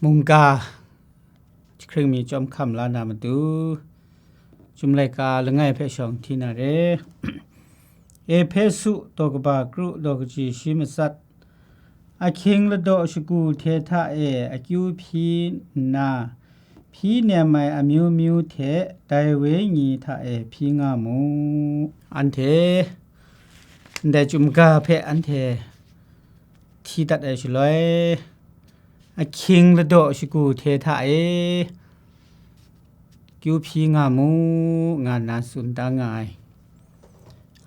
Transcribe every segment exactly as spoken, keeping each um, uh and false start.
Mungga jahkring mi chyawm hkam la na matu, Chyum laika langai hpe shawng hti na re. Ehpesu daw kaba kru daw kaji shi matsat, ahkying ladaw shagu hte hta e akyu hpyi nna, hpyi nem ai amyu myu hte dai wenyi hta e hpyi nga mu. Anhte ndai Chyum ga hpe anhte hti dat ai shaloi, ahkying ladaw shagu hte hta e kyu hpyi nga mu, nga nna tsun da nga ai.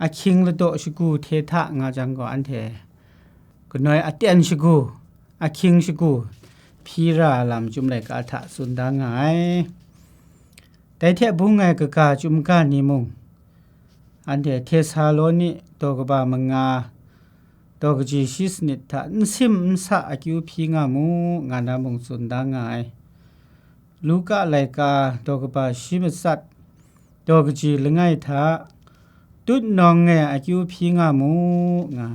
Ahkying ladaw shagu hte hta nga jang gaw, anhte kanoi aten shagu, ahkying shagu hpyi ra ai lam Chyum laika hta tsun da nga ai. Dai hte bung ai kaga Chyum ga ni mung, anhte Htesaloni daw kaba manga, daw kaji shi sanit hta n sim n sa akyu hpyi nga mu, nga na mung tsun da nga ai. Luka laika daw kaba shi matsat, daw kaji langai hta, tut nawng e akyu hpyi nga mu, nga.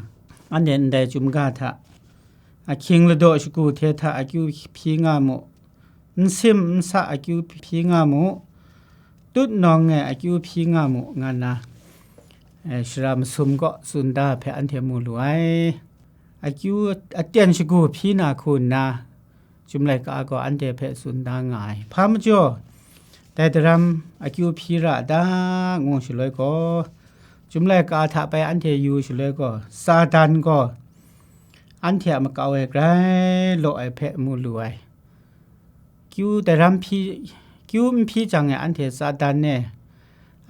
Anhte ndai Chyum ga hta, ahkying ladaw shagu hte hta akyu hpyi nga mu, n sim n sa akyu hpyi nga mu, tut nawng e akyu hpyi nga mu, nga nna, eh, shara masum kaw tsun da hpe anhte mu lu ai. Akyu aten shagu hpyi na hku nna, Chyum laika gaw anhte hpe tsun da nga ai. Hpa majaw, dai daram akyu hpyi ra a ta, ngu shaloi gaw, Chyum laika hta bai anhte yu shaloi gaw, Satan gaw anhte a makau e grai law ai hpe mu lu ai. Kyu daram hpyi, kyu n hpyi jang e anhte Satan e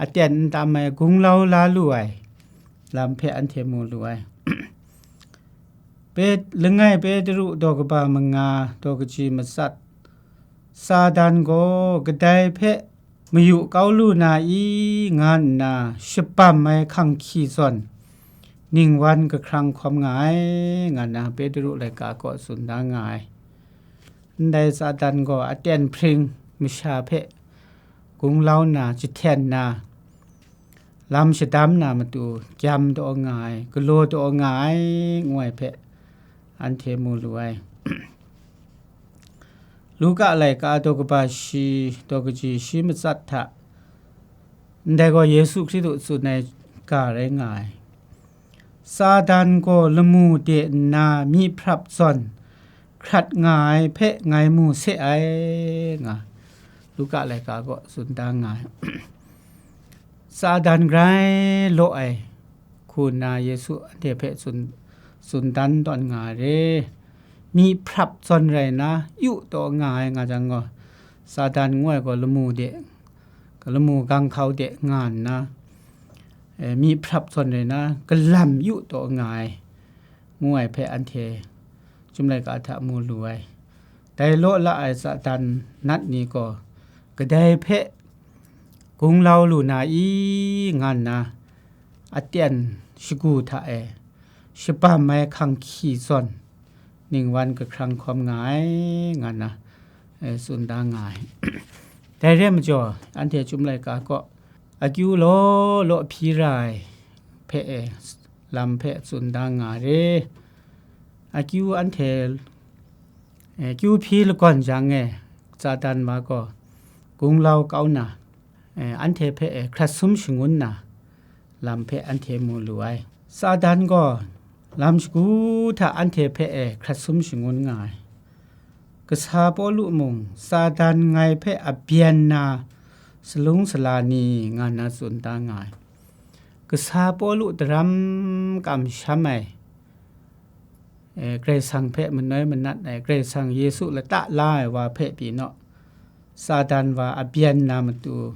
aten n tam ai, gunglau la lu ai lam hpe anhte mu lu ai. Pe-, langai Petru daw kaba manga, daw kaji matsat, Satan gaw kadai hpe mayu kau lu na i, nga nna shabam ai hkang hkyi zawn, ningwan kahkrang hkawm nga ai, nga nna Petru laika kaw tsun da nga ai. Ndai Satan gaw aten hpring masha hpe gunglau nna, jahten nna, lam shadam na matu gyam taw nga ai, galaw taw nga ai, ngu ai hpe anhte mu lu ai. Luka laika daw kaba shi, daw kaji shi matsat hta, ndai gaw Yesu Hkristu tsun ai ga rai nga ai. Satan gaw lamu de nna myi hprap zawn hkrat nga ai hpe ngai mu se ai, nga Luka laika gaw tsun da nga ai. Satan grai law ai hku nna Yesu anhte hpe tsun, tsun dan tawn nga ai re. Myi hprap zawn rai nna, yu taw nga ai nga jang gaw, Satan ngu ai gaw lamu de, lamu gang hkau de nga nna, eh, myi hprap zawn rai nna, galam yu taw nga ai, ngu ai hpe anhte Chyum laika hta mu lu ai. Dai law la ai Satan nat ni gaw, kadai hpe gunglau lu na i, nga nna aten shagu hta e shabam ai hkang hkyi zawn, ningwan kahkrang hkawm nga ai, nga nna, eh, tsun da nga ai. Dai re ai majaw, anhte Chyum laika kaw akyu law law hpyi ra ai hpe e, lam hpe tsun da nga re. Akyu anhte, eh, kyu hpyi lagawn jang e, Satan wa gaw gunglau kau na, eh, anhte hpe e hkrat sum shangun na lam hpe anhte mu lu ai. Satan gaw lam shagu hta anhte hpe e hkrat sum shangun nga ai. Kasa Pawlu mung, Satan ngai hpe a byen na salung sala ni, nga nna tsun da nga ai. Kasa Pawlu daram kamsham ai, eh, Karai Kasang hpe manoi manat ai, Karai Kasang Yesu lata la ai wa hpe pyi naw, Satan wa a byen na matu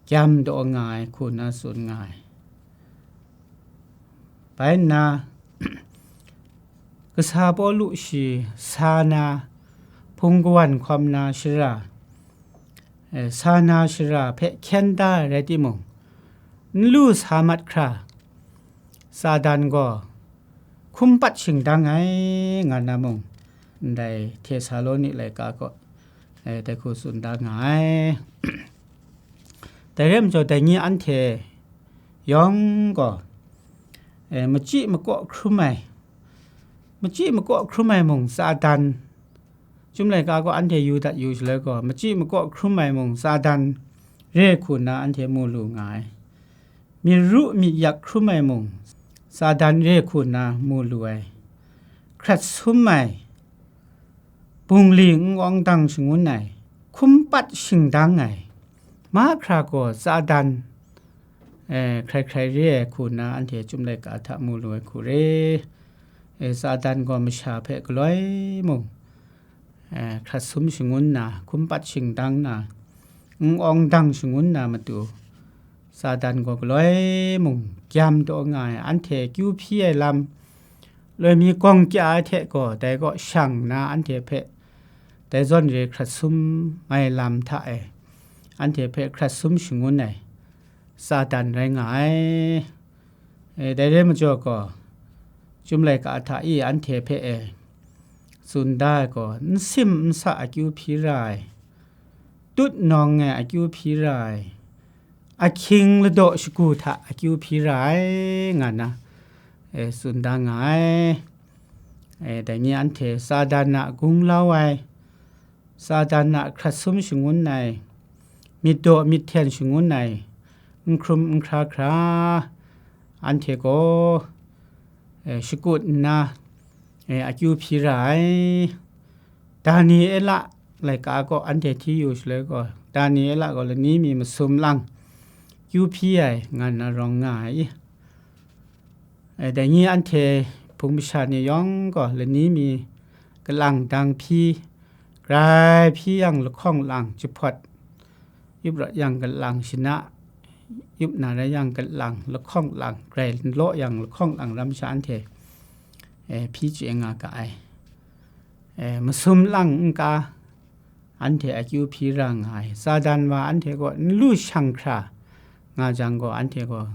gyam daw nga ai hku nna tsun nga ai. Bai nna, Kasa Pawlu shi sa na, hpung kawan hkawm na shara, eh, sa na shara hpe hkyen da ai rai timung, n lu sa mat hkra, Satan gaw hkum pat shingdang ai, nga na mung, ndai Htesaloni laika kaw, eh, dai hku tsun da nga ai. Dai rai majaw, dai ni anhte yawng gaw, eh, machyi makaw hkrum ai, machyi makaw hkrum ai mung, Satan Chyum laika gaw anhte yu dat yu shaloi gaw, machyi makaw hkrum ai mung, Satan re hku nna anhte mu lu nga ai. Myit ru myit yak hkrum ai mung, Satan re hku nna mu lu ai. Hkrat sum ai, bungli n awng dang shangun ai, hkum pat shingdang ai, mahkra gaw Satan, eh, hkrai hkrai re ai hku nna anhte Chyum laika hta mu lu ai hku re. Eh, Satan gaw masha hpe galoi mung, eh, hkrat sum shangun na, hkum pat shingdang na, n awng dang shangun na matu, Satan gaw galoi mung gyam taw nga ai, anhte akyu hpyi ai lam, loi mi gawng kya ai hte gaw, dai gaw shang nna anhte hpe dai zawn re hkrat sum ai lam hta e, anhte hpe hkrat sum shangun ai Satan rai nga ai. E, dai re majaw gaw, Chyum laika hta i anhte hpe e tsun da ai gaw, n sim n sa akyu hpyi ra ai, tut nawng ai akyu hpyi ra ai, ahkying ladaw shagu hta akyu hpyi ra ai, nga nna, e, tsun da nga ai. E, dai ni anhte Satan a gunglau ai, Satan a hkrat sum shangun ai, myit daw myit hten shangun ai, n hkrum n hkra hkra, anhte gaw, e, shakut nna, e, akyu hpyi ra ai. Daniela laika gaw anhte hti yu shaloi gaw, Daniela gaw lani mi masum lang kyu hpyi ai, nga nna rawng nga ai. E, dai ni anhte hpung masha ni yawng gaw lani mi kalang dang hpyi, grai hpyi yang lahkawng lang jahpawt, yup rawt yang kalang shana, yup na rai yang kalang lahkawng lang, grai n law yang lahkawng lang ram sha anhte, e, hpyi chye nga ga ai. E, masum lang n ka, anhte akyu hpyi ra nga ai. Satan wa anhte gaw n lu shang hkra nga jang gaw, anhte gaw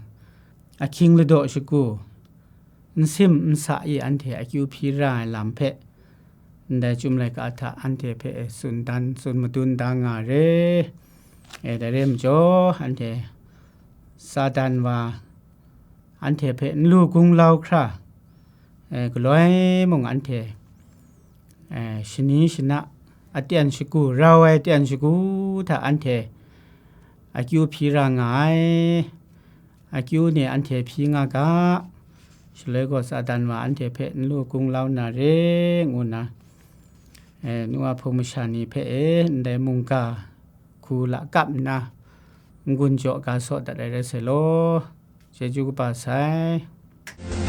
ahkying ladaw shagu, n sim n sa i anhte akyu hpyi ra ai lam hpe, ndai Chyum laika hta anhte hpe tsun dan, tsun madun da nga re. E, dai re majaw, anhte Satan wa anhte hpe n lu gunglau hkra, e, galoi mung anhte, e, shani shana, aten shagu, rau ai aten shagu hta anhte akyu hpyi ra nga ai. Akyu ni anhte hpyi nga ga, shaloi gaw Satan wa anhte hpe n lu gunglau na re, ngu nna, e, nu a hpung masha ni hpe e ndai mungga hku lakap nna, n-gun jaw ga saw dat ai rai sai law. Chyeju kaba sai.